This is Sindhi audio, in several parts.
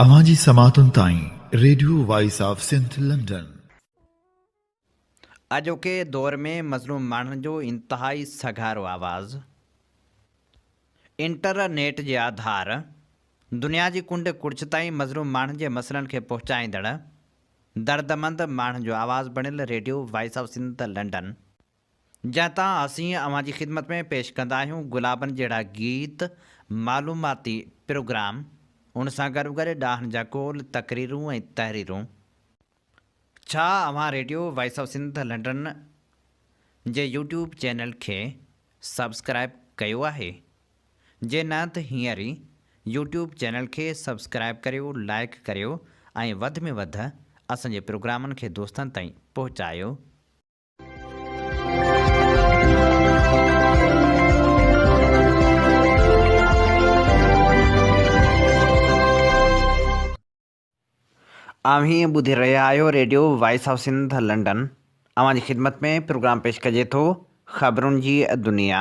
اوهان جي سماعتن تائين radio voice of Sindh London. اڄوڪي دور ۾ مظلوم ماڻهن جو انتهائي سگهارو آواز، انٽر نيٽ جي آڌار، دنيا جي ڪنڊ ڪڙڇ تائين مظلوم ماڻهن جي مسئلن کي پهچائيندڙ، دردمند ماڻهن جو آواز بڻيل radio voice of Sindh London, جنهن تان اسين اوهان جي خدمت ۾ پيش ڪندا آهيون گلابن جهڙا گيت، معلوماتي پروگرام، ان سان گڏوگڏ ڏاهن جا قول، تقريرون ۽ تحريرون. ڇا اوهان radio voice of Sindh London جي يوٽيوب چينل کي سبسڪرائيب ڪيو آهي؟ جي نه ته هينئر ئي يوٽيوب چينل کي سبسڪرائيب ڪريو، لائيڪ ڪريو ۽ وڌ ۾ وڌ اسان جي پروگرامن کي دوستن تائين پهچايو. اوهين ٻڌي رهيا آهيو radio voice of Sindh London اوهان جي خدمت ۾ پروگرام پيش ڪجي ٿو خبرن جي دنيا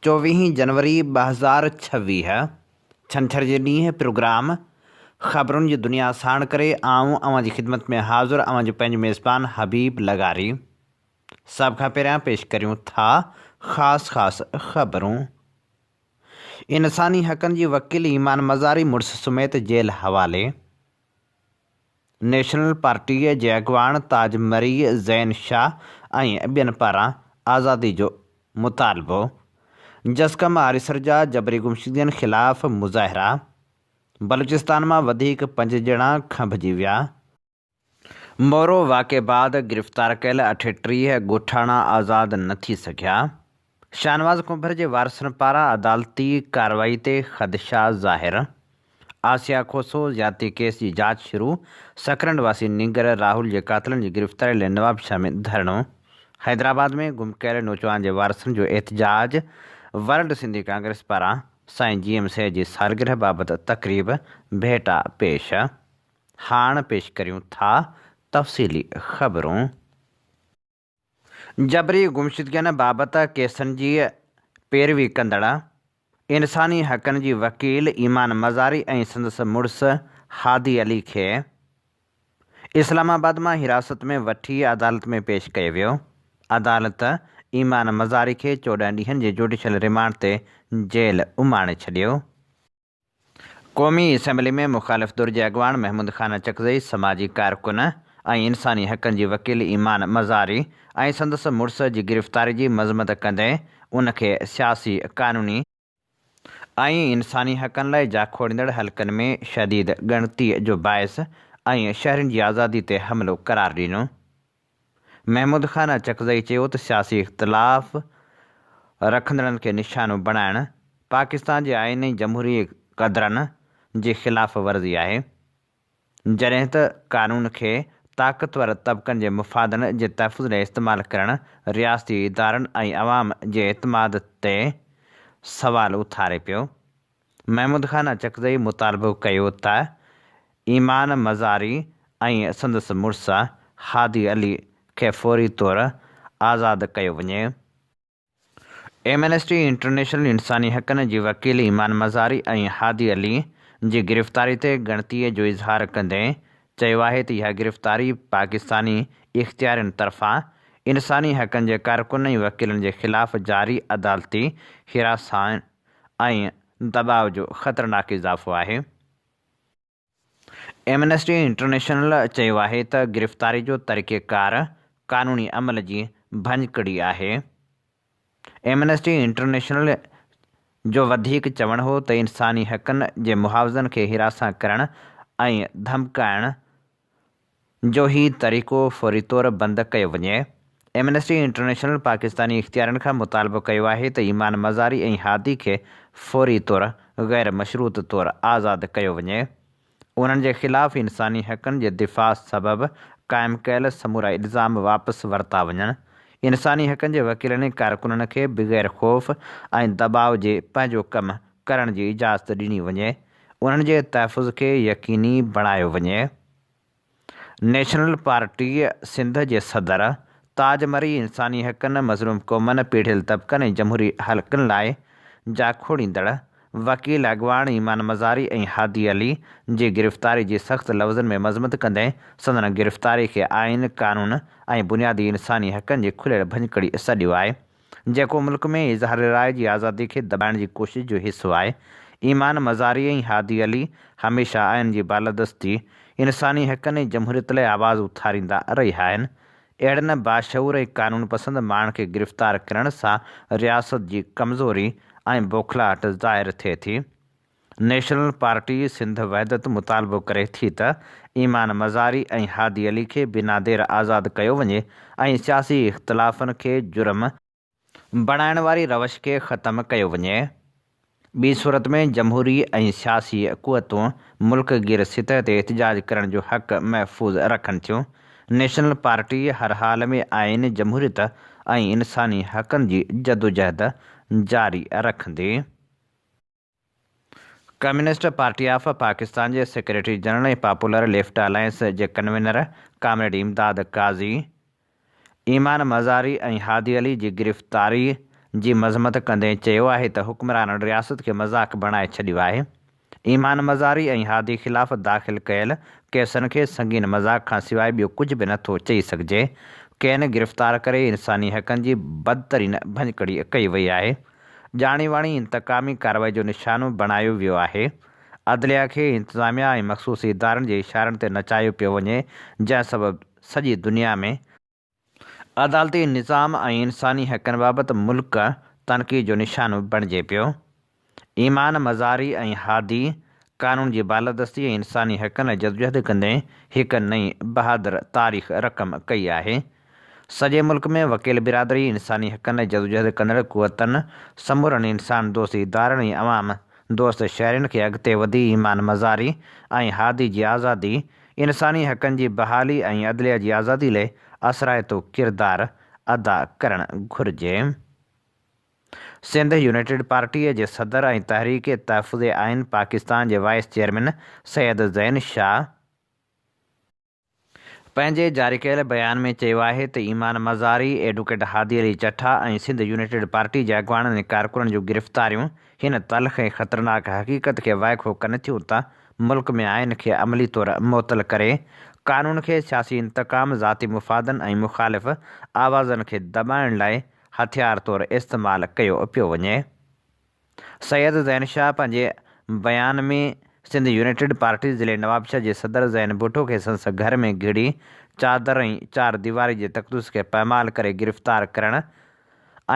چوويهين جنوري 2026 ڇنڇر جي ڏينهن پروگرام خبرن جي دنيا ساڻ ڪري آئون اوهان جي خدمت ۾ حاضر اوهان جو پنهنجو ميزبان حبيب لغاري. سڀ کان پهريان پيش ڪريون ٿا خاص خاص خبرون. انساني حقن جي وڪيل ايمان مزاري مڙس سميت جيل حوالي. نيشنل پارٽيء جي اڳواڻ تاج مري، زين شاهه ۽ ٻين پاران آزادي جو مطالبو، جسقم آريسر جا جبري گمشدگين خلاف مظاهرا، بلوچستان مان وڌيڪ پنج ڄڻا کنڀجي ويا. مورو واقعي بعد گرفتار ڪيل 38 ڳوٺاڻا آزاد نه ٿي سگهيا، شاهنواز ڪنڀر جي وارثن پاران عدالتي ڪارروائي تي خدشا ظاهر، آسيا کوسو زيادتي ڪيس جي جاچ شروع، سڪرنڊ واسي نينگر راهول جي قاتلن جي گرفتاري لاء نوابشاهه ۾ ڌرڻو، حيدرآباد ۾ گم ڪيل نوجوان جي وارثن جو احتجاج، ورلڊ سنڌي ڪانگريس پاران سائين جي ايم سيد جي سالگرهه بابت تقريب، ڀيٽا پيش. هاڻ پيش ڪريون ٿا تفصيلي خبرون. جبري گمشدگين بابت ڪيسن جي پيروي ڪندڙ انساني حقن جي وڪيل ايمان مزاري ۽ سندس مڙس هادي علي کي اسلام آباد مان حراست ۾ وٺي عدالت ۾ پيش ڪيو ويو. عدالت ايمان مزاري کي 14 ڏينهن جي جوڊيشل ريمانڊ تي جيل اماڻي ڇڏيو. قومي اسيمبلي ۾ مخالف ڌر جي اڳواڻ محمود خان اچڪزئي، سماجي ڪارڪن ۽ انساني حقن جي وڪيل ايمان مزاري ۽ سندس مڙس جي گرفتاري جي مذمت ڪندي ان کي سياسي، قانوني ۽ انساني حقن لاء جاکوڙيندڙ حلقن ۾ شديد ڳڻتي جو باعث ۽ شهرين جي آزادي تي حملو قرار ڏنو. محمود خان اچڪزئي چيو ته سياسي اختلاف رکندڙن کي نشانو بڻائڻ پاڪستان جي آئين ۽ جمهوري قدرن جي خلاف ورزي آهي، جڏهن ته قانون کي طاقتور طبقن جي مفادن جي تحفظ لاء استعمال ڪرڻ رياستي ادارن ۽ عوام جي اعتماد تي سوال اٿاري پيو. محمود خان اچڪزئي مطالبو ڪيو ته ايمان مزاري ۽ سندس مڙس هادي علي کي فوري طور آزاد ڪيو وڃي. ايمنسٽي انٽرنيشنل انساني حقن جي وڪيل ايمان مزاري ۽ هادي علي جي گرفتاري تي ڳڻتي جو اظهار ڪندي چيو آهي ته اها گرفتاري پاڪستاني اختيارين طرفان انساني حقن جي ڪارڪن ۽ وڪيلن جي خلاف جاري عدالتي هراسان ۽ دٻاء جو خطرناڪ اضافو آهي. ايمنسٽي انٽرنيشنل چيو آهي ته گرفتاري جو طريقيڪار قانوني عمل جي ڀڃڪڙي آهي. ايمنسٽي انٽرنيشنل جو وڌيڪ چوڻ هو ته انساني حقن جي محافظن کي هراسان ڪرڻ ۽ ڌمڪائڻ جو هي طريقو فوري طور بند ڪيو وڃي. ايمنسٽي انٽرنيشنل پاڪستاني اختيارين کان مطالبو ڪيو آهي ته ايمان مزاري ۽ هادي کي فوري طور غير مشروط طور آزاد ڪيو وڃي. انهن جي خلاف انساني حقن جي دفاع سبب قائم ڪيل سمورا الزام واپس ورتا وڃن. انساني حقن جي وڪيلن ۽ ڪارڪنن کي بغير خوف ۽ دٻاء جي پنهنجو ڪم ڪرڻ جي اجازت ڏني وڃي. انهن جي تحفظ کي يقيني بڻايو وڃي. نيشنل پارٽي سنڌ جي صدر تاج مري انساني حقن، مظلوم قومن، پيڙهيل طبقن ۽ جمهوري حقن لاء جاکوڙيندڙ وڪيل اڳواڻ ايمان مزاري ۽ هادي علي جي گرفتاري جي سخت لفظن ۾ مذمت ڪندي سندن گرفتاري کي آئين، قانون ۽ بنيادي انساني حقن جي کليل ڀڃڪڙي سڏيو آهي، جيڪو ملڪ ۾ اظهار راء جي آزادي کي دٻائڻ جي ڪوشش جو حصو آهي. ايمان مزاري ۽ هادي علي هميشه آئين جي بالادستي، انساني حقن ۽ جمهوريت لاء آواز اٿاريندا رهيا آهن. اهڙن باشعور ۽ قانون پسند ماڻهن کي گرفتار ڪرڻ سان رياست جي ڪمزوري ۽ بوکلاهٽ ظاهر ٿئي ٿي. نيشنل پارٽي سنڌ وحدت مطالبو ڪري ٿي ته ايمان مزاري ۽ هادي علي کي بنا دير آزاد ڪيو وڃي ۽ سياسي اختلافن کي جرم بڻائڻ واري روش کي ختم ڪيو وڃي. ٻي صورت ۾ جمهوري ۽ سياسي قوتون ملڪ گير سطح تي احتجاج ڪرڻ جو حق محفوظ رکن ٿيون. نيشنل پارٽي هر حال ۾ آئين، جمهوريت ۽ انساني حقن جي جدوجهد جاري رکندي. ڪميونسٽ پارٽي آف پاڪستان جي secretary general ۽ popular left alliance جي ڪنوينر ڪامريڊ امداد قاضي، ايمان مزاري ۽ هادي علي جي گرفتاري جي مذمت ڪندي چيو آهي ته حڪمرانن رياست کي مذاق بڻائي ڇڏيو آهي. ايمان مزاري ۽ هادي خلاف داخل ڪيل ڪيسن کي سنگين مذاق کان سواء ٻيو ڪجهه به نٿو چئي سگهجي. کين گرفتار ڪري انساني حقن جي بدترين ڀڃڪڙي ڪئي وئي آهي. ڄاڻي واڻي انتقامي ڪارروائي جو نشانو بڻايو ويو آهي، عدليه کي انتظاميا ۽ مخصوص ادارن جي اشارن تي نچايو پيو وڃي، جنهن سبب سڄي دنيا ۾ عدالتي نظام ۽ انساني حقن بابت ملڪ تنقيد جو نشانو بڻجي پيو. ايمان مزاري ۽ هادي قانون جي بالادستي ۽ انساني حقن لاء جدوجهد ڪندي هڪ نئين بهادر تاريخ رقم ڪئي آهي. سڄي ملڪ ۾ وڪيل برادري، انساني حقن لاء جدوجهد ڪندڙ قوتن، سمورن انسان دوست ادارن ۽ عوام دوست شهرين کي اڳتي وڌي ايمان مزاري ۽ هادي جي آزادي، انساني حقن جي بحالي ۽ عدليه جي آزادي لاء اثرائتو ڪردار ادا ڪرڻ گهرجي. سنڌ يونائيٽيڊ پارٽيء جي صدر ۽ تحريڪ تحفظ آئين پاڪستان جي وائيس چيئرمين سيد زين شاهه پنهنجي جاري ڪيل بيان ۾ چيو آهي ته ايمان مزاري، ايڊوڪيٽ هادي علي چٺا ۽ سنڌ يونائيٽيڊ پارٽي جي اڳواڻن ۽ ڪارڪنن جون گرفتاريون هن تلخ ۽ خطرناڪ حقيقت کي وائکو ڪن ٿيون ته ملڪ ۾ آئين کي عملي طور معطل ڪري قانون کي سياسي انتقام، ذاتي مفادن ۽ مخالف آوازن کي دٻائڻ لاء هٿيار طور استعمال ڪيو پيو وڃي. سيد زين شاهه پنهنجي بيان ۾ سنڌ يونائيٽيڊ پارٽي ضلعي نوابشاهه جي صدر زين ڀٽو کي سندس گهر ۾ گهڙي چادر ۽ چار ديواري جي تقدس کي پائمال ڪري گرفتار ڪرڻ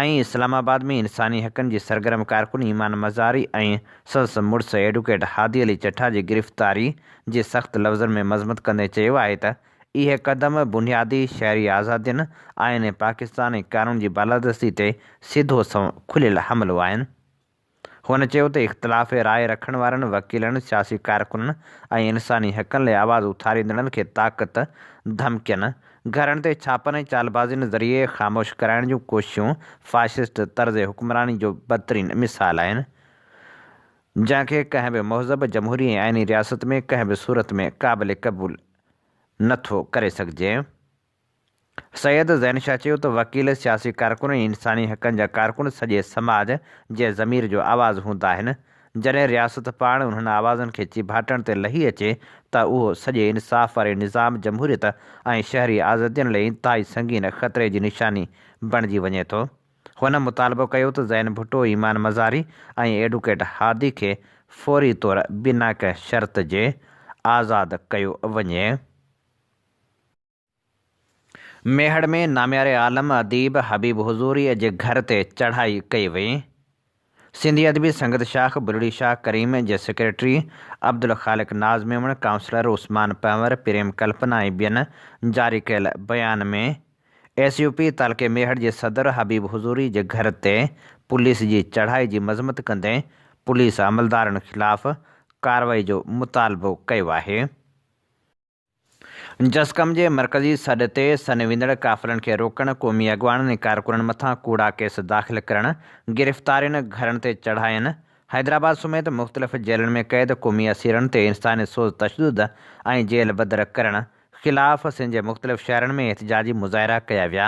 ۽ اسلام آباد ۾ انساني حقن جي سرگرم ڪارڪن ايمان مزاري ۽ سندس مڙس ايڊوڪيٽ هادي علي چٺا جي گرفتاري جي سخت لفظن ۾ مذمت ڪندي چيو آهي ته اهي قدم بنيادي شهري آزادين، آئين پاڪستان ۽ قانون جي بالادستي تي سڌو سنئون کليل حملو آهن. هن چيو ته اختلاف راء رکڻ وارن وڪيلن، سياسي ڪارڪنن ۽ انساني حقن لاء آواز اٿاريندڙن کي طاقت، ڌمڪين، گهرن تي ڇاپن ۽ چالبازين ذريعي خاموش ڪرائڻ جون ڪوششون فاشسٽ طرز حڪمراني جو بدترين مثال آهن، جنهن کي ڪنهن به مهذب، جمهوري ۽ آئيني رياست ۾ ڪنهن به صورت ۾ قابل قبول نه ٿو ڪري سگهجي. سيد زين شاهه چيو ته وڪيل، سياسي ڪارڪن ۽ انساني حقن جا ڪارڪن سڄي سماج جي ضمير جو آواز هوندا آهن، جڏهن رياست پاڻ انهن آوازن کي چيڀاٽڻ تي لهي اچي ته اهو سڄي انصاف واري نظام، جمهوريت ۽ شهري آزادين لاء انتهائي سنگين خطري جي نشاني بڻجي وڃي ٿو. هن مطالبو ڪيو ته زين ڀٽو، ايمان مزاري ۽ ايڊوڪيٽ هادي کي فوري طور بنا ڪنهن شرط جي آزاد ڪيو وڃي. ميهڙ ۾ نامياري عالم اديب حبيب حضوريء جي گهر تي چڙهائي ڪئي وئي. سنڌي ادبي سنگت شاخ بلڙي شاهه ڪريم جي سيڪريٽري عبدالخالق ناز ميمڻ، ڪائونسلر عثمان پنهور، پريم ڪلپنا ۽ ٻين جاري ڪيل بيان ۾ ايس يو پي تعلقي ميهڙ جي صدر حبيب حضوري جي گهر تي پوليس جي چڙهائي جي مذمت ڪندي پوليس عملدارن خلاف ڪارروائي جو مطالبو ڪيو آهي. جسقم جي مرڪزي سڏ تي سن ويندڙ قافلن کي روڪڻ، قومي اڳواڻن ۽ ڪارڪنن مٿان ڪوڙا ڪيس داخل ڪرڻ، گرفتارين، گهرن تي چڙهائين، حيدرآباد سميت مختلف جيلن ۾ قيد قومي اسيرن تي انساني سوز تشدد ۽ جيل بدر ڪرڻ خلاف سنڌ جي مختلف شهرن ۾ احتجاجي مظاهرا ڪيا ويا.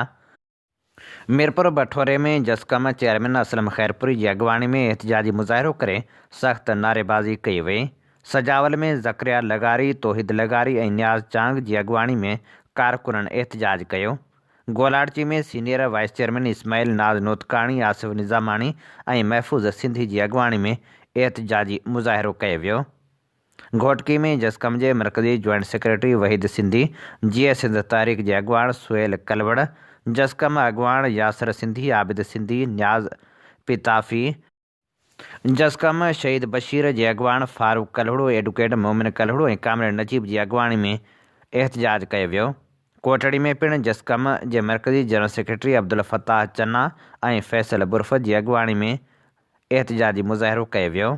ميرپور بٺوري ۾ جسقم چيئرمين اسلم خيرپوري جي اڳواڻي ۾ احتجاجي مظاهرو ڪري سخت نعريبازي ڪئي وئي. سجاول ۾ زڪريا لغاري، توحيد لغاري ۽ نياز چانگ جي اڳواڻي ۾ ڪارڪنن احتجاج ڪيو. Golarchi ۾ senior vice chairman Ismail Naz Notkani, Asif Nizamani ۽ Mahfooz Sindhi جي اڳواڻي ۾ احتجاجي مظاهرو ڪيو ويو. گهوٽڪي ۾ جسقم جي مرڪزي جوائنٽ سيڪريٽري وحيد سنڌي، جيئي سنڌ تحريڪ جي اڳواڻ سهيل ڪلوڙ، جسقم اڳواڻ ياسر سنڌي، عابد سنڌي، نياز پتافي، جسقم شهيد بشير جي اڳواڻ فاروق ڪلهوڙو، ايڊوڪيٽ مومن ڪلهوڙو ۽ ڪامريڊ نجيب جي اڳواڻي ۾ احتجاج ڪيو ويو. ڪوٽڙي ۾ پڻ جسقم جي مرڪزي جنرل سيڪريٽري عبدالفتاح چنا ۽ فيصل برفت جي اڳواڻي ۾ احتجاجي مظاهرو ڪيو ويو.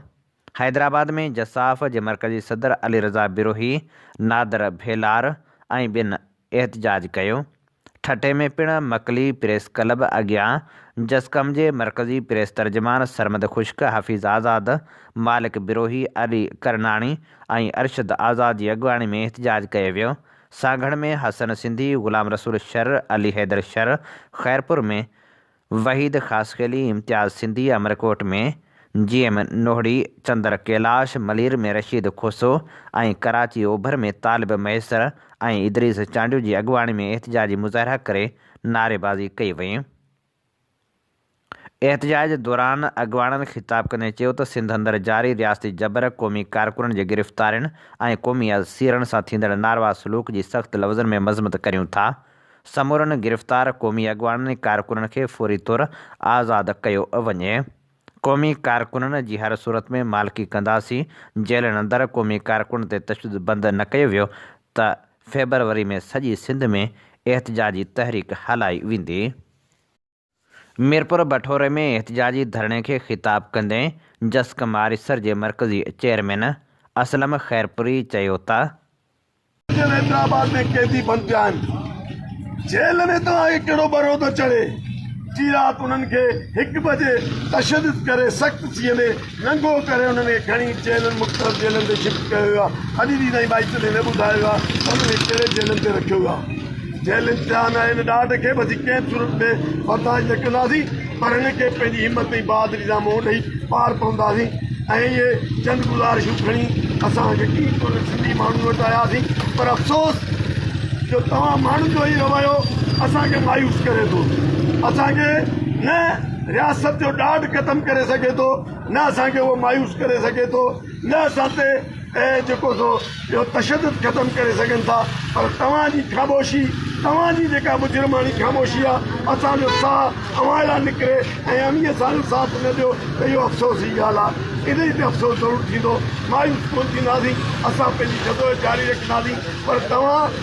حيدرآباد ۾ جساف جي مرڪزي صدر علي رضا بروهي، نادر ڀيلار ۽ ٻين احتجاج ڪيو. ٺٽي ۾ پڻ مڪلي پريس ڪلب اڳيان جسقم جي مرڪزي پريس ترجمان سرمد خشڪ، حفيظ آزاد، مالڪ بروهي، علي ڪرناڻي ۽ ارشد آزاد جي اڳواڻي ۾ احتجاج ڪيو ويو. سانگهڙ ۾ حسن سنڌي، غلام رسول شر، علي حيدر شر، خيرپور ۾ وحيد خاصخيلي، امتياز سنڌي، امرڪوٽ ۾ جي ايم نوهڙي، چندر ڪيلاش، ملير ۾ رشيد کوسو ۽ ڪراچي اوڀر ۾ طالب مهيسر ۽ ادريس چانڊيو جي اڳواڻي ۾ احتجاجي مظاهرا ڪري نعريبازي ڪئي وئي. احتجاج دوران اڳواڻن خطاب ڪندي چيو ته سنڌ اندر جاري رياستي جبر، قومي ڪارڪنن جي گرفتارين ۽ قومي اسيرن سان ٿيندڙ ناروا سلوڪ جي سخت لفظن ۾ مذمت ڪريون ٿا. سمورن گرفتار قومي اڳواڻن ۽ ڪارڪنن کي فوري طور آزاد ڪيو وڃي. قومي ڪارڪنن جي هر صورت ۾ مالڪي ڪنداسين، جيلن اندر قومي ڪارڪنن تي تشدد بند نه ڪيو ويو ته فيبروري ۾ سڄي سنڌ ۾ احتجاجي تحريڪ هلائي ويندي. ميرپور بٺوري ۾ احتجاجي ڌرڻي کي خطاب ڪندي جسقم آريسر جي مرڪزي چيئرمين اسلم خيرپوري چيو ته. جيل حيدرآباد ۾ قيدي بند پيا آهن، جيل ۾ توهان کي ڪهڙو ٻرو ٿو چڙهي؟ جي رات انهن کي هڪ بجي تشدد ڪري سخت سيء ۾ ننگو ڪري انهن کي کڻي جيلن مختلف جيلن تي شفٽ ڪيو ويو آهي، اڄ ڏينهن تائين ٻائي چلي نه ٻڌايو ويو آهي ته انهن کي ڪهڙي جيلن تي رکيو ويو آهي. جيل امتحان آهي ان ڏاڍ کي به اسين ڪنهن به صورت ۾ برداشت نه ڪنداسين پر هن کي پنهنجي همت ۽ بهادري سان منهن ڏئي پار پونداسين ۽ اهي چند گذارشون کڻي اسان يقين طور سنڌي ماڻهن وٽ آياسين پر افسوس جو توهان ماڻهن جو هي رويو اسان کي مايوس ڪري ٿو اسان کي نه رياست جو ڏاڍ ختم ڪري سگهي ٿو نه اسان کي اهو مايوس ڪري سگهي ٿو نه اسان تي ۽ جيڪو سو اهو تشدد ختم ڪري سگهن ٿا پر توهان جي خاموشي توهان جي جيڪا مجرماڻي خاموشي آ اسان جو ساهه اوهان لاء نڪري ۽ اوهين اسان جو ساٿ نه ڏيو ته اهو افسوس جي ڳالهه آ انهي تي افسوس ضرور ٿيندو مايوس ڪونه ٿينداسين اسان پنهنجي جدوجهد جاري رکنداسين پر توهان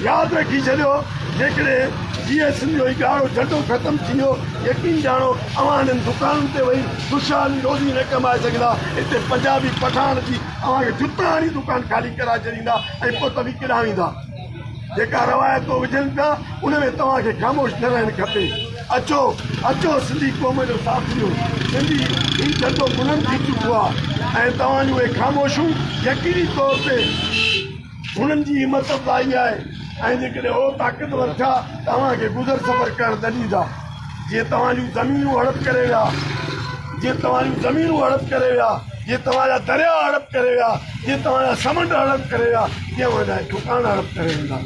ياد رکي ڇڏيو جيڪڏهن جيئي سنڌ جو هي ڳاڙهو جهنڊو ختم ٿي ويو يقين ڄاڻو اوهان هنن دڪانن تي ويهي خوشحالي روزي نه ڪمائي سگهندا هتي پنجابي پٺاڻ اچي اوهان کي جتا هڻي دڪان خالي ڪرائي ڇڏيندا ۽ پوء توهين ڪيڏانهن ويندا جيڪا روايت وجهن پيا ان ۾ توهان کي خاموش نه رهڻ کپي اچو اچو سنڌي قوم جو ساٿ ڏيو سنڌي هي جهنڊو بلند ٿي چڪو آهي ۽ توهان جون اهي خاموشيون يقيني طور تي هنن جي همت افزائي آهي ۽ جيڪڏهن هو طاقتور ٿيا ته اوهان کي گذر سفر ڪرڻ نه ڏيندا. جيئن توهان جون زمينون هڙپ ڪري ويا، جيئن توهان جون زمينون هڙپ ڪري ويا، جيئن توهان جا درياء هڙپ ڪري ويا، جيئن توهان جا سمنڊ هڙپ ڪري ويا، تيئن اوهان جا دڪان هڙپ ڪري ويندا.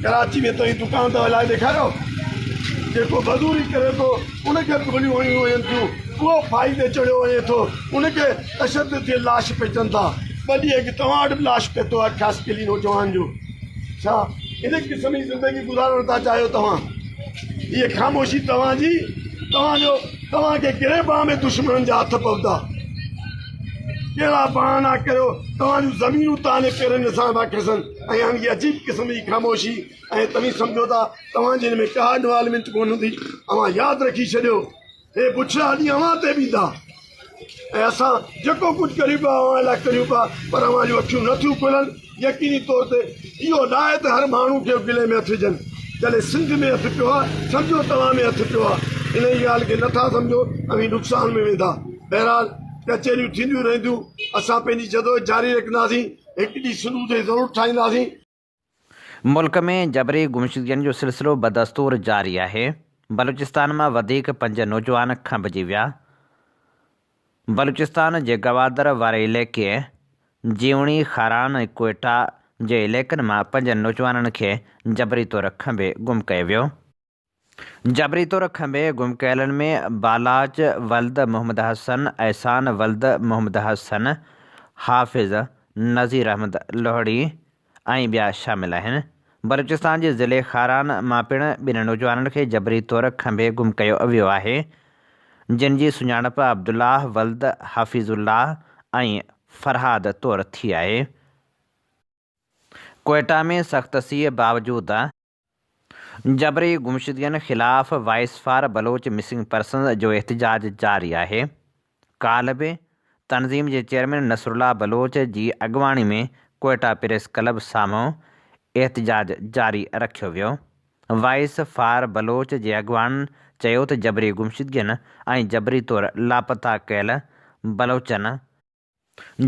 ڪراچي ۾ توهين دڪان ته هلائي ڏيکاريو. جيڪو مزوري ڪري ٿو ان کي به گوليون هنيون وڃن ٿيون، اهو ڦاهي تي چڙهيو وڃي ٿو، ان کي تشدد جي لاش پهچن ٿا. ٻه ڏينهن اڳ توهان وٽ به لاش پهتو آهي خاصخيلي نوجوان جو. ڇا ان قسم جي زندگي گذارڻ ٿا چاهيو توهان؟ هيء خاموشي توهان جي، توهان جو، توهان کي گريبان ۾ دشمنن جا هٿ پوندا. ڪهڙا بهانا ڪريو توهان جون زمينون توهان جي پيرن سان ٿا کسن ۽ هاڻي هيء عجيب قسم جي خاموشي ۽ توهين سمجهو ٿا توهان جي هن ۾ ڪا انوالومينٽ ڪونه هوندي. اوهان ياد رکي ڇڏيو. هي بڇڙا ڏينهن اوهان تي به ايندا ۽ اسان جيڪو ڪجهه ڪريون پيا اوهان لاء ڪريون پيا پر اوهان جون اکيون نه ٿيون کلن. يقيني طور تي اهو نه آهي ته هر ماڻهو کي گلي ۾ هٿ وجهن. جڏهن سنڌ ۾ هٿ پيو آهي سمجهو توهان ۾ هٿ پيو آهي. انهيء ڳالهه کي نه ٿا سمجهو اوهين نقصان ۾ ويندا. بهرحال ڪچهريون ٿينديون رهنديون. اسان پنهنجي جدوجهد جاري رکنداسين. هڪ ڏينهن سنڌو تي ضرور ٺاهينداسين. ملڪ ۾ جبري گمشدگين جو سلسلو بدستور جاري آهي. بلوچستان مان وڌيڪ پنج نوجوان کنڀجي ويا. بلوچستان جي گوادر واري علائقي جيوڻي، خاران ۽ ڪوئيٽا جي علائقن مان پنجن نوجوانن کي جبري طور کنڀي گم ڪيو ويو. جبري طور کنڀي گم ڪيلن ۾ بالاچ ولد محمد حسن، احسان ولد محمد حسن، حافظ نذير احمد لوهڙي ۽ ٻيا شامل آهن. بلوچستان جي ضلعي خاران مان پڻ ٻن نوجوانن کي جبري طور کنڀي گم ڪيو ويو آهي، جن جي سڃاڻپ عبدالله ولد حفيظ الله ۽ فرهاد طور ٿي آهي. ڪوئيٽا ۾ سخت سيء باوجود جبري گمشدگين خلاف voice for Baloch missing persons جو احتجاج جاري آهي. ڪالهه به تنظيم جي چيئرمين نصرالله بلوچ جي اڳواڻي ۾ ڪوئيٽا پريس ڪلب سامهون احتجاج جاري رکيو ويو. وائس فار بلوچ جي اڳواڻن چيو ته جبري گمشدگين ۽ جبري طور لاپتا ڪيل بلوچن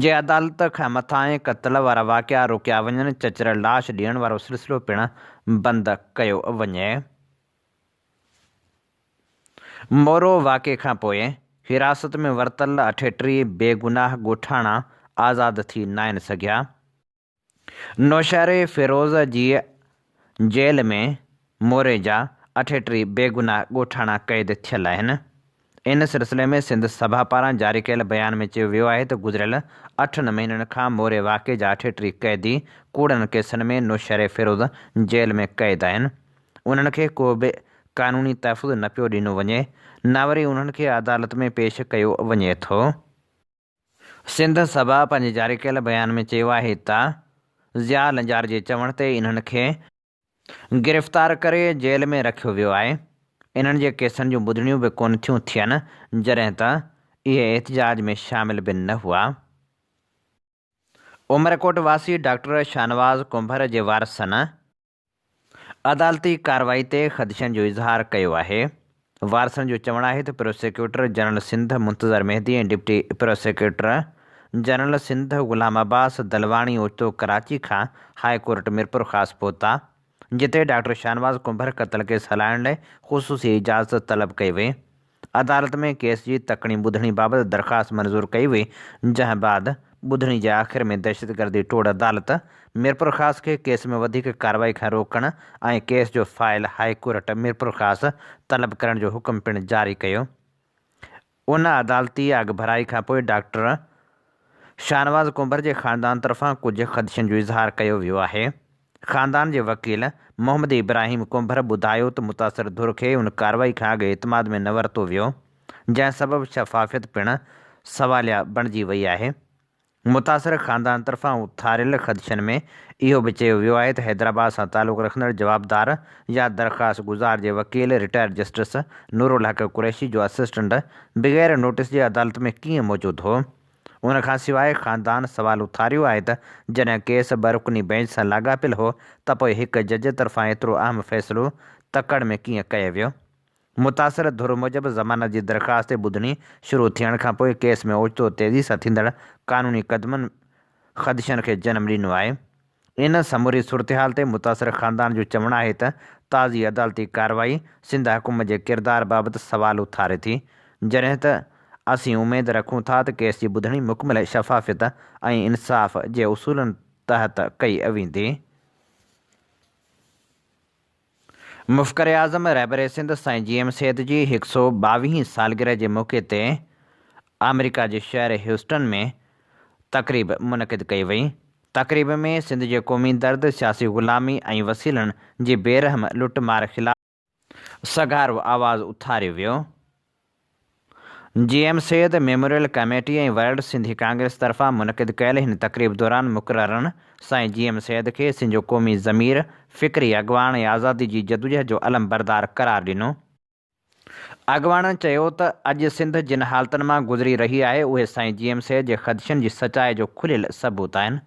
جي عدالت کان مٿانهين قتل وارا واقعا روڪيا وڃن، چچريل لاش ڏيڻ وارو سلسلو پڻ بند ڪيو وڃي. مورو واقعي کانپوء حراست ۾ ورتل 38 بيگناهه ڳوٺاڻا آزاد ٿي ناهن سگهيا. نوشهري فيروز جي جيل ۾ موري جا 38 بيگناهه ڳوٺاڻا قيد ٿيل آهن. ان سلسلي ۾ سنڌ سڀا پاران جاري ڪيل بيان ۾ چيو ويو آهي ته گذريل اٺن مهينن کان موري واقعي جا 38 قيدي ڪوڙن ڪيسن ۾ نوشهري فيروز جيل ۾ قيد آهن. انهن کي ڪو به قانوني تحفظ نه پيو ڏنو وڃي نه وري انهن کي عدالت ۾ پيش ڪيو وڃي ٿو. سنڌ سڀا پنهنجي جاري ڪيل بيان ۾ چيو آهي ته ضياء لنجار جي چوڻ تي انهن کي گرفتار ڪري جيل ۾ رکيو ويو آهي، انهن جي ڪيسن جون ٻڌڻيون به ڪونه ٿيون ٿين جڏهن ته اهي احتجاج ۾ شامل به نه هئا. عمرڪوٽ واسي ڊاڪٽر شاهنواز ڪنڀر جي وارثن عدالتي ڪارروائي تي خدشن جو اظهار ڪيو آهي. وارثن جو چوڻ آهي ته prosecutor general Sindh Muntazir Mehdi ۽ deputy prosecutor general Sindh Ghulam Abbas Dalwani اوچتو ڪراچي کان هاء ڪورٽ ميرپورخاص پهتا، جتي ڊاڪٽر شاهنواز ڪنڀر قتل ڪيس هلائڻ لاء خصوصي اجازت طلب ڪئي وئي. عدالت ۾ ڪيس جي تڪڙي ٻڌڻي بابت درخواست منظور ڪئي وئي، جنهن بعد ٻڌڻي جي آخر ۾ دهشتگردي ٽوڙ عدالت ميرپورخاص کي ڪيس ۾ وڌيڪ ڪارروائي کان روڪڻ ۽ ڪيس جو فائل هاء ڪورٽ ميرپورخاص طلب ڪرڻ جو حڪم پڻ جاري ڪيو. ان عدالتي اڳڀرائي کانپوء ڊاڪٽر شاهنواز ڪنڀر جي خاندان طرفان ڪجهه خدشن جو اظهار ڪيو ويو آهي. خاندان جي وڪيل محمد ابراهيم ڪنڀر ٻڌايو ته متاثر ڌر کي ان ڪارروائي کان اڳ اعتماد ۾ نه ورتو ويو، جنهن سبب شفافيت پڻ سواليا بڻجي وئي آهي. متاثر خاندان طرفان اٿاريل خدشن ۾ اهو به چيو ويو آهي ته حيدرآباد سان تعلق رکندڙ جوابدار يا درخواست گذار جي وڪيل رٽائرڊ جسٽس نورالحق قريشي جو اسسٽنٽ بغير نوٽيس جي عدالت ۾ ڪيئن موجود هو؟ ان کان سواء خاندان سوال اٿاريو آهي ته جڏهن ڪيس ٻه رڪني بئنچ سان لاڳاپيل هو ته پوء هڪ جج طرفان ايترو اهم فيصلو تڪڙ ۾ ڪيئن ڪيو ويو؟ متاثر ڌر موجب ضمانت جي درخواست تي ٻڌڻي شروع ٿيڻ کانپوء ڪيس ۾ اوچتو تيزي سان ٿيندڙ قانوني قدمن خدشن کي جنم ڏنو آهي. ان سموري صورتحال تي متاثر خاندان جو چوڻ آهي ته تازي عدالتي ڪارروائي سنڌ حڪومت جي ڪردار بابت سوال اٿاري ٿي، جڏهن ته اسين اميد رکون ٿا ته ڪيس جي ٻڌڻي مڪمل شفافيت ۽ انصاف جي اصولن تحت ڪئي ويندي. مفڪر اعظم رهبر سنڌ سائين جي ايم سيد جي هڪ سئو ٻاويهين سالگرهه جي موقعي تي آمريڪا جي شهر هيوسٽن ۾ تقريب منعقد ڪئي وئي. تقريب ۾ سنڌ جي قومي درد، سياسي غلامي ۽ وسيلن جي بي رحم لٽ مار خلاف سگهارو آواز اٿاريو ويو. G M Syed memorial committee ۽ world Sindhi congress طرفان منعقد ڪيل هن تقريب دوران مقررن سائين جي ايم سيد کي سنڌ جو قومي ضمير، فڪري اڳواڻ ۽ آزادي جي جدوجهد جو علمبردار قرار ڏنو. اڳواڻن چيو ته اڄ سنڌ جن حالتن مان گذري رهي آهي اهي سائين جي ايم سيد جي خدشن جي سچائي جو کليل ثبوت آهن.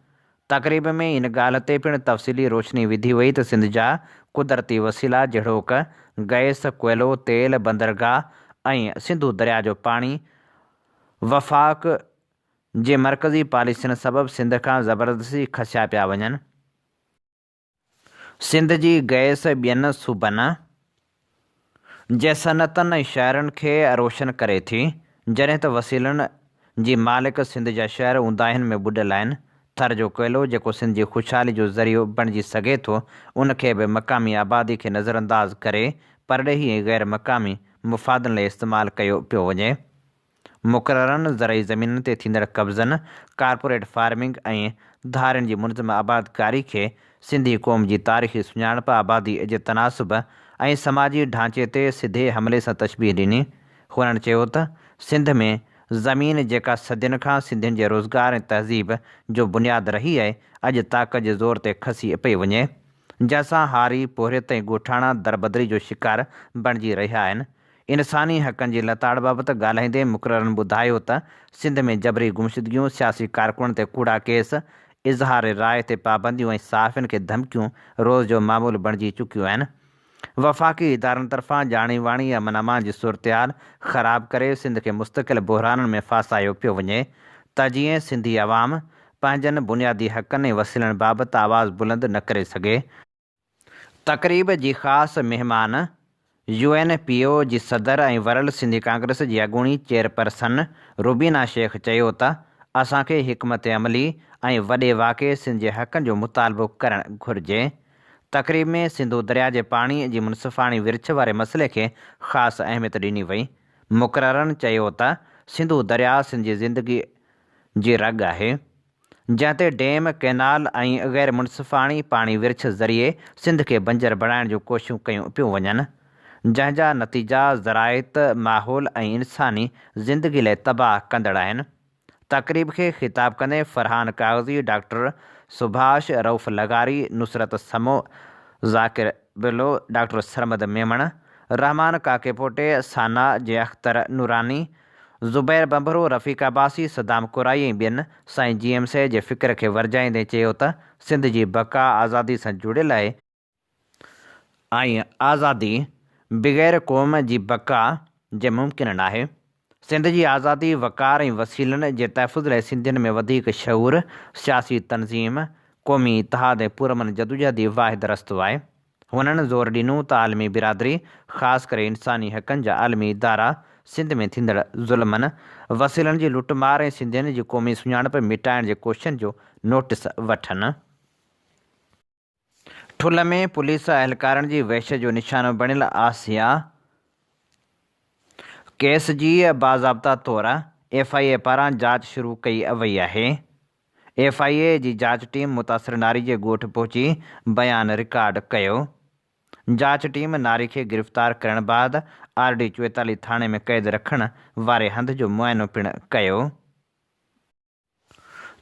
تقريب ۾ ان ڳالهه تي پڻ تفصيلي روشني وڌي وئي ته سنڌ جا قدرتي وسيلا جهڙوڪ گئس، ڪوئلو، تيل، بندرگاهه ۽ سنڌو درياء جو پاڻي وفاق جي مرڪزي پاليسين سبب سنڌ کان زبردستي کسيا پيا وڃن. سنڌ جي گئس ٻين صوبن جي صنعتن ۽ شهرن کي روشن ڪري ٿي، جڏهن ته وسيلن جي مالڪ سنڌ جا شهر اونداهين ۾ ٻڏل آهن. ٿر جو ڪوئلو جيڪو سنڌ جي خوشحالي جو ذريعو بڻجي سگهي ٿو، ان کي به مقامي آبادي کي نظرانداز ڪري پرڏيهي ۽ غير مقامي مفادن لاء استعمال ڪيو پيو وڃي. مقررن زرعي زمينن تي ٿيندڙ قبضن، ڪارپوريٽ فارمنگ ۽ ڌارين جي منظم آبادڪاري کي سنڌي قوم جي تاريخي سڃاڻپ، آبادي جي تناسب ۽ سماجي ڍانچي تي سڌي حملي سان تشبيهه ڏني. هنن چيو ته سنڌ ۾ زمين جيڪا صدين کان سنڌين جي روزگار ۽ تهذيب جو بنياد رهي آهي، اڄ طاقت جي زور تي کسي پئي وڃي، جنهن سان هاري، پورهيت ۽ ڳوٺاڻا دربدري جو شڪار بڻجي رهيا آهن. انساني حقن جي لتاڙ بابت ڳالهائيندي مقررن ٻڌايو ته سنڌ ۾ جبري گمشدگيون، سياسي ڪارڪنن تي ڪوڙا ڪيس، اظهار راء تي پابنديون ۽ صحافين کي ڌمڪيون روز جو معمول بڻجي چڪيون آهن. وفاقي ادارن طرفان ڄاڻي واڻي امن امان جي صورتحال خراب ڪري سنڌ کي مستقل بحرانن ۾ ڦاسايو پيو وڃي ته جيئن سنڌي عوام پنهنجن بنيادي حقن ۽ وسيلن بابت آواز بلند نه ڪري سگهي. تقريب جي خاص مهمان يو اين پي او جي صدر ۽ ورلڊ سنڌي ڪانگريس جي اڳوڻي چيئرپرسن روبينا شيخ چيو ته اسان کي حڪمت عملي ۽ وڏي واڪي سنڌ جي حقن جو مطالبو ڪرڻ گهرجي. تقريب ۾ سنڌو درياء جي پاڻي جي منصفاڻي ورڇ واري مسئلي کي خاص اهميت ڏني وئي. مقررن چيو ته سنڌو درياء سنڌ جي زندگي جي رڳ آهي. جنهن تي ڊيم، ڪئنال ۽ غير منصفاڻي پاڻي ورڇ ذريعي سنڌ کي بنجر بڻائڻ جون ڪوششون ڪيون پيون وڃن، جنهن جا نتيجا زراعت، ماحول ۽ انساني زندگي لاء تباهه ڪندڙ آهن. تقريب کي خطاب ڪندي فرحان ڪاغذي، ڊاڪٽر سڀاش، رئوف لغاري، نصرت سمو، ذاڪر بلو، ڊاڪٽر سرمد ميمڻ، رحمان ڪاڪيپوٽي، ثنا جي اختر نوراني، زبير ڀنڀرو، رفيق عباسي، صدام ڪورائي ۽ ٻين سائين جي ايم سيد جي فڪر کي ورجائيندي چيو ته سنڌ جي بقا آزادي سان جڙيل آهي ۽ آزادي بغير قوم جي بقا جي ممڪن ناهي. سنڌ جي آزادي، وقار ۽ وسيلن جي تحفظ لاء سنڌين ۾ وڌيڪ شعور، سياسي تنظيم، قومي اتحاد ۽ پرامن جدوجهد ئي واحد رستو آهي. هنن زور ڏنو ته عالمي برادري، خاص ڪري انساني حقن جا عالمي ادارا سنڌ ۾ ٿيندڙ ظلمن، وسيلن جي لٽ مار ۽ سنڌين جي قومي سڃاڻپ مٽائڻ جي ڪوششن جو نوٽس وٺن. ٺل ۾ پوليس اهلڪارن جي وحشت جو نشانو بڻيل آسيا ڪيس جي باضابطا طور ايف I اي پاران جاچ شروع ڪئي وئي آهي. ايف I اي جي جاچ ٽيم متاثر ناري جي ڳوٺ پهچي بيان رڪارڊ ڪيو. جاچ ٽيم ناري کي گرفتار ڪرڻ بعد آر ڊي 44 ٿاڻي ۾ قيد رکڻ واري هنڌ جو معائنو پڻ ڪيو.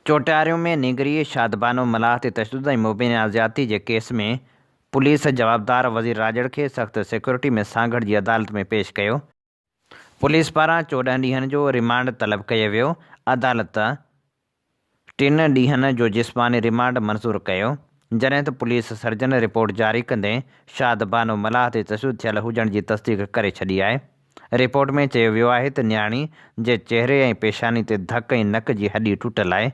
چوٽياريون ۾ نينگري شادبانو ملاح تي تشدد ۽ مبينا زيادتي جي ڪيس ۾ پوليس جوابدار وزير راڄڙ کي سخت سيڪيورٽي ۾ سانگهڙ جي عدالت ۾ پيش ڪيو. پوليس پاران 14 ڏينهن جو ريمانڊ طلب ڪيو ويو، عدالت ٽن ڏينهن جو جسماني ريمانڊ منظور ڪيو، جڏهن ته پوليس سرجن رپورٽ جاري ڪندي شاد بانو ملاح تي تشدد ٿيل هجڻ جي تصديق ڪري ڇڏي آهي. رپورٽ ۾ چيو ويو آهي ته نياڻي جي چهري ۽ پيشاني تي ڌڪ ۽ نڪ جي هڏي ٽٽل آهي.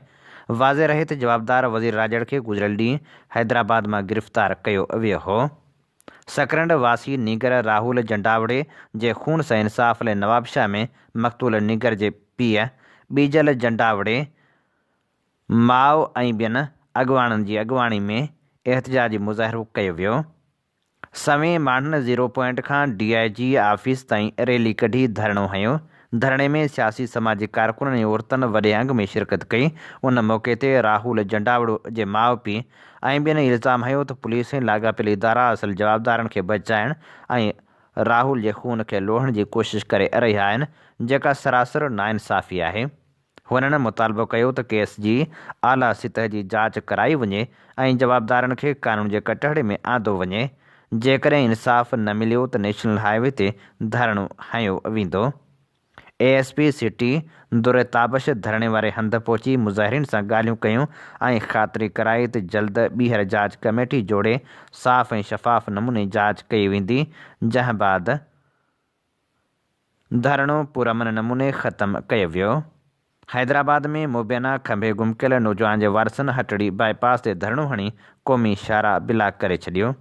واضح رهي ته جوابدار وزير راڄڙ کي گذريل ڏينهن حيدرآباد مان گرفتار ڪيو ويو هو. سڪرنڊ واسي نينگر راهول جنڊاوڙي جي خون سان انصاف لاء نوابشاهه ۾ مقتول نينگر جي پيء ٻيجل جنڊاوڙي، ماء ۽ ٻين اڳواڻن جي اڳواڻي ۾ احتجاجي مظاهرو ڪيو ويو. سوين ماڻهن زيرو پوائنٽ کان ڊي I جي آفيس تائين ريلي ڪڍي ڌرڻو هنيو. ڌرڻي ۾ سياسي سماجي ڪارڪنن ۽ عورتن وڏي انگ ۾ شرڪت ڪئي. ان موقعي تي راهول جنڊاوڙو جي ماء پيء ۽ ٻين الزام هنيو ته پوليس ۽ لاڳاپيل ادارا اصل جوابدارن کي بچائڻ ۽ راهول جي خون کي لوڙهڻ جي ڪوشش ڪري رهيا آهن جيڪا سراسر ناانصافي آهي. هنن مطالبو ڪيو ته ڪيس جي اعليٰ سطح جي جاچ ڪرائي وڃي ۽ جوابدارن کي قانون جي ڪٽهڙي ۾ آندو وڃي، جيڪڏهن انصاف نه مليو ته نيشنل هاء وي تي ڌرڻو هنيو ويندو. اي ايس پي سٽي در تابش ڌرڻي واري هنڌ پهچي مظاهرين سان ڳالهيون ڪيون ۽ خاطري ڪرائي ته جلد ٻيهر جاچ ڪميٽي جوڙي صاف ۽ شفاف نموني جاچ ڪئي ويندي جنهن بعد ڌرڻو پرامن نموني ختم ڪيو ويو. حيدرآباد ۾ مبينا کنڀي گم ڪيل نوجوان جي وارثن هٽڙي باء پاس تي ڌرڻو هڻي قومي شاهراهه بلاڪ ڪري ڇڏيو.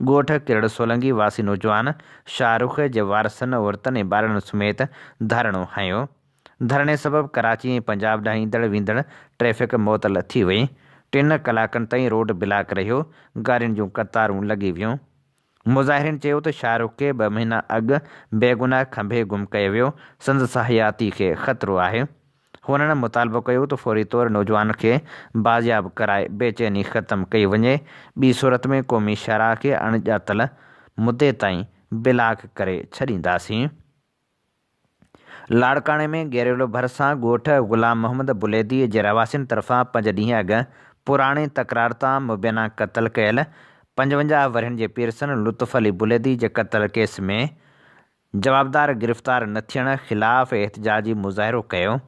ڳوٺ ڪرڙ سولنگي واسي نوجوان شاهه رخ جي وارثن عورتن ۽ ٻارڙن سميت ڌرڻو هنيو. ڌرڻي سبب ڪراچي ۽ پنجاب ڏانهن ايندڙ ويندڙ ٽريفڪ معطل ٿي وئي. ٽن ڪلاڪن تائين روڊ بلاڪ رهيو، گاڏين جون قطارون لڳي ويون. مظاهرين چيو ته شاهه رخ کي ٻه مهينا اڳ بيگناهه کنڀي گم ڪيو ويو، سندس حياتي کي خطرو آهي. هنن مطالبو ڪيو ته فوري طور نوجوان کي بازياب ڪرائي بيچيني ختم ڪئي وڃي، ٻي صورت ۾ قومي شاهراهه کي اڻڄاتل مدي تائين بلاڪ ڪري ڇڏينداسين. لاڙڪاڻي ۾ گيريلو ڀرسان ڳوٺ غلام محمد بليدي جي رهواسين طرفان پنج ڏينهن اڳ پراڻي تڪرار تان مبينا قتل ڪيل 55 ورهين جي پيرسن لطف علي بليدي جي قتل ڪيس ۾ جوابدار گرفتار نه ٿيڻ خلاف احتجاجي مظاهرو ڪيو.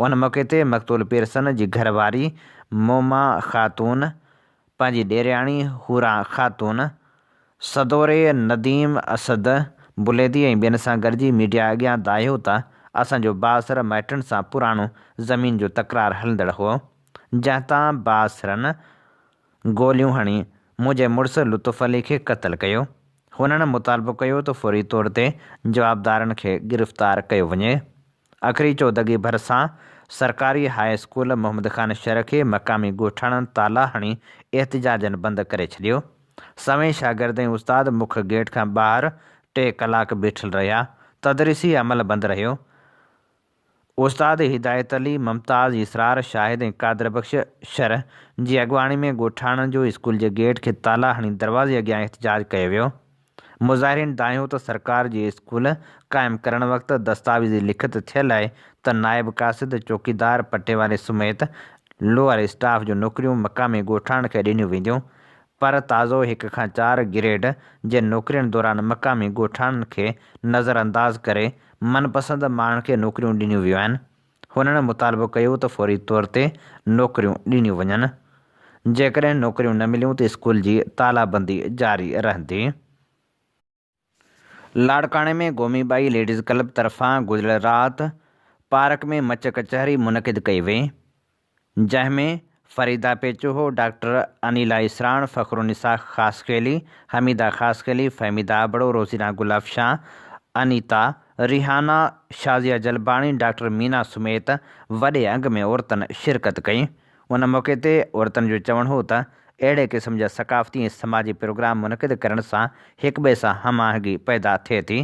ان موقعي تي مقتول پيرسن جي گهر واري موما خاتون، پنهنجي ڏيرياڻي حوران خاتون، سدوري نديم اسد بليدي ۽ ٻين سان گڏجي ميڊيا اڳيان دانهيو ته اسان جو بااثر مائٽن سان پراڻو زمين جو تڪرار هلندڙ هو، جنهن تان بااثرن گوليون هڻي منهنجي مڙس لطف علي کي قتل ڪيو. هنن مطالبو ڪيو ته فوري طور تي جوابدارن کي گرفتار ڪيو وڃي. اکري چودڳي ڀرسان سرڪاري هاء اسڪول محمد خان شھر کي مقامي ڳوٺاڻن تالا هڻي احتجاجن بند ڪري ڇڏيو. سوين شاگرد ۽ استاد مک گيٽ کان ٻاهر ٽي ڪلاڪ بيٺل رهيا. تدريسي عمل بند رهيو. استاد هدايت علي، ممتاز، اسرار، شاهد ۽ قادر بخش شر جي اڳواڻي ۾ ڳوٺاڻن جو اسڪول جي گيٽ کي تالا هڻي دروازي اڳيان احتجاج ڪيو ويو. مظاهرين دانهيو ته سرڪار جي اسڪول قائم ڪرڻ وقت دستاويزي لکت ٿيل آهي ته نائب قاصد، چوڪيدار، پٽيوالي سميت لوئر اسٽاف جون نوڪريون مقامي ڳوٺاڻن کي ڏنيون وينديون پر تازو هڪ کان چار گريڊ جي نوڪرين دوران مقامي ڳوٺاڻن کي نظرانداز ڪري من پسند ماڻهن کي نوڪريون ڏنيون ويون آهن. هنن مطالبو ڪيو ته فوري طور تي نوڪريون ڏنيون وڃن، جيڪڏهن نوڪريون نه مليون ته اسڪول جي تالا بندي جاري رهندي. لاڙڪاڻي ۾ گومي ٻائي ليڊيز ڪلب طرفان گذريل رات پارڪ ۾ مچ ڪچهري منعقد ڪئي وئي، جنهن ۾ فريده پيچوهو، ڊاڪٽر انيلا اسراڻ، فخرالنساء خاصخيلي، حميده خاصخيلي، فهميده ابڙو، روزينا گل افشان، انيتا، ريحانه، شازيه جلباڻي، ڊاڪٽر مينا سميت وڏي انگ ۾ عورتن شرڪت ڪئي. ان موقعي تي عورتن جو چوڻ هو ته اهڙي قسم جا ثقافتي ۽ سماجي پروگرام منعقد ڪرڻ سان هڪٻئي سان هم آهنگي پيدا ٿئي ٿي،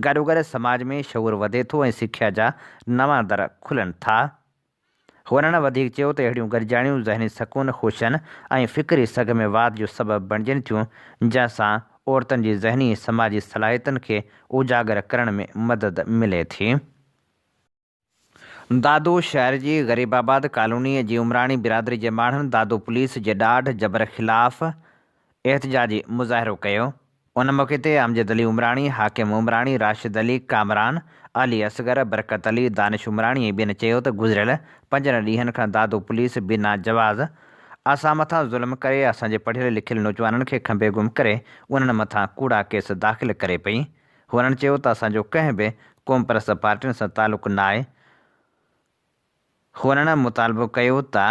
گڏوگڏ سماج ۾ شعور وڌي ٿو ۽ سکيا جا نوان در کلن ٿا. هنن وڌيڪ چيو ته اهڙيون گڏجاڻيون ذهني سڪون، خوشين ۽ فڪري سگهه ۾ واڌ جو سبب بڻجن ٿيون، جنهن سان عورتن جي ذهني ۽ سماجي صلاحيتن کي اجاگر ڪرڻ ۾ مدد ملي ٿي. دادو شهر جي غريب آباد ڪالونيء جي عمراڻي برادري جي ماڻهن دادو پوليس جي ڏاڍ جبر خلاف احتجاجي مظاهرو ڪيو. ان موقعي تي امجد علي عمراڻي، حاڪم عمراڻي، راشد علي، ڪامران، علي اصغر، برڪت علي، دانش عمراڻي ۽ ٻين چيو ته گذريل پنجن ڏينهن کان دادو پوليس بنا جواز اسان مٿان ظلم ڪري اسان جي پڙهيل لکيل نوجوانن کي کنڀي گم ڪري انهن مٿان ڪوڙا ڪيس داخل ڪري پئي. هنن چيو ته اسان جو ڪنهن به قومپرست پارٽين سان تعلق ناهي. هنن مطالبو ڪيو ته.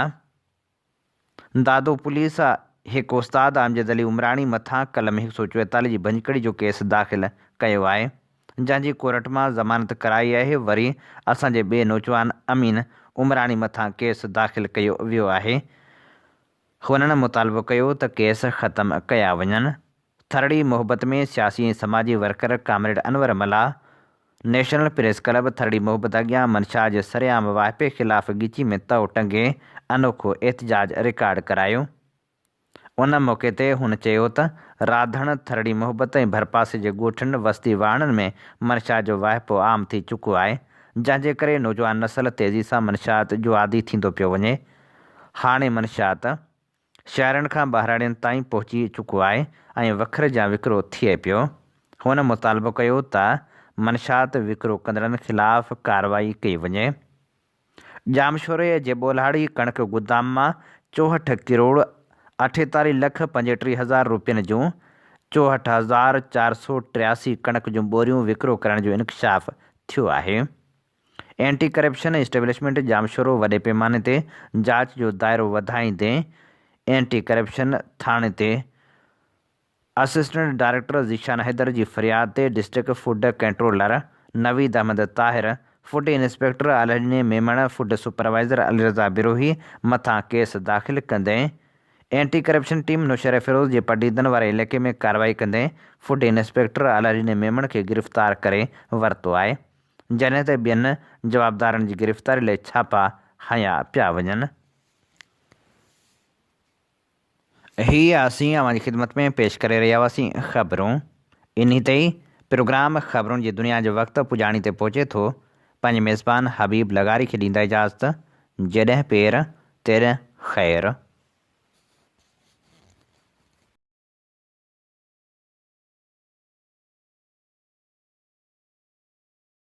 دادو پوليس هڪ استاد امجد علي عمراڻي مٿان قلم هڪ سئو چوئيتاليهه جي ڀڃڪڙي جو ڪيس داخل ڪيو آهي، جنهن جي ڪورٽ مان ضمانت ڪرائي آهي، وري اسان جي ٻئي نوجوان امين عمراڻي مٿان ڪيس داخل ڪيو ويو آهي. هنن مطالبو ڪيو ته ڪيس ختم ڪيا وڃن. ٿرڙي محبت ۾ سياسي ۽ سماجي worker comrade Anwar Mallah national press club Tharri Mohabbat اڳيان منشا جي سرعام واهپي خلاف ڳچي ۾ تئو ٽنگي انوکو احتجاج رڪارڊ ڪرايو. ان موقعي تي هن چيو ته راڌڻ، ٿرڙي محبت ۽ ڀرپاسي جي ڳوٺن، وستي واهڻن ۾ منشا جو واهپو عام ٿي چڪو آهي، جنهن جي ڪري نوجوان نسل تيزي سان منشيات جو عادي ٿيندو پيو وڃي. هاڻي منشيات. شهرن کان ٻهراڙين تائين پهچي چڪو آهي ۽ وکر جيان وڪرو ٿئي پيو. هن مطالبو ڪيو ته منشيات وڪرو ڪندڙن خلاف ڪارروائي ڪئي وڃي. ڄامشوري جي ٻولهاڙي ڪڻڪ گدام مان 64 ڪروڙ 48 لک 35 هزار روپين جون 64483 ڪڻڪ جون ٻوريون وڪرو ڪرڻ جو انڪشاف ٿيو آهي. اينٽي ڪرپشن اسٽيبلشمينٽ ڄامشورو وڏي پيماني تي جاچ جو دائرو وڌائيندي اينٽي ڪرپشن ٿاڻي تي اسسٽنٽ ڊائريڪٽر ذيشان حيدر جي فرياد تي district food controller Naveed Ahmed Tahir, food inspector Allahdino Memon, food supervisor Ali Raza Brohi مٿان ڪيس داخل ڪندي اينٽي ڪرپشن ٽيم نوشهروفيروز جي پڊعيدن واري علائقي ۾ ڪارروائي ڪندي فوڊ انسپيڪٽر الهڏني ميمڻ کي گرفتار ڪري ورتو آهي جڏهن ته ٻين جوابدارن جي گرفتاري لاء ڇاپا هنيا پيا وڃن. هي اسين اوهان جي خدمت ۾ پيش ڪري رهيا هئاسين خبرون. انهي تي ئي پروگرام خبرن جي دنيا جو وقت پڄاڻي تي پهچي ٿو. پنهنجي ميزبان حبيب لغاري کي ڏيندا اجازت. جيڏهن پير تيڏهن خير.